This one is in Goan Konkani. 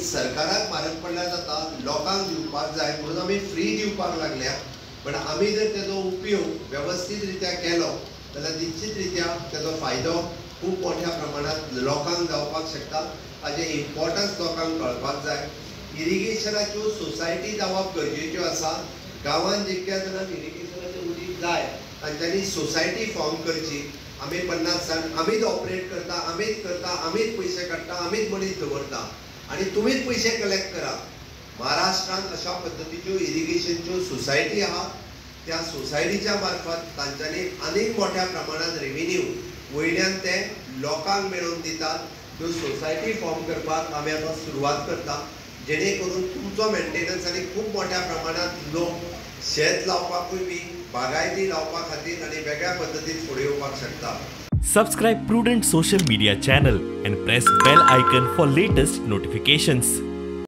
सरकाराक म्हारग पडल्यार जाता, लोकांक दिवपाक जाय म्हणून आमी फ्री दिवपाक लागल्या. पण आमी जर तेजो उपयोग वेवस्थीत रित्या केलो जाल्यार निश्चित रित्या तेजो फायदो खूब मोठ्या प्रमाणात लोकांक जावपाक शकता. ताजें इम्पॉर्टन्स लोकांक कळपाक जाय. इरिगेशनाच्यो सोसायटी जावप गरजेच्यो आसा. गांवांत जितक्या जाणांक इरिगेशनाचें उदीक जाय तांच्यांनी सोसायटी फॉर्म करची. आमी 50 जाण आमीच ऑपरेट करता, आमीच करता, आमीच पयशे काडटा, आमीच मनीस दवरता आनी तुमीच पयशे कलेक्ट करा. महाराष्ट्रांत अशा पद्दतीच्यो इरिगेशनच्यो सोसायटी आहा. त्या सोसायटीच्या मार्फत तांच्यांनी आनीक मोठ्या प्रमाणात रेविन्यू वयल्यान ते लोकांक मेळोवन दितात. त्यो सोसायटी फॉर्म करपाक आमी आतां सुरवात करता, जेणे करून तुमचो मेंटेनन्स आनी खूब मोठ्या प्रमाणात लोक शेत लावपाकूय बी बागायती लावपा खातीर आनी वेगळ्या पद्दतीन फुडें येवपाक शकता. Subscribe Prudent social media channel and press bell icon for latest notifications.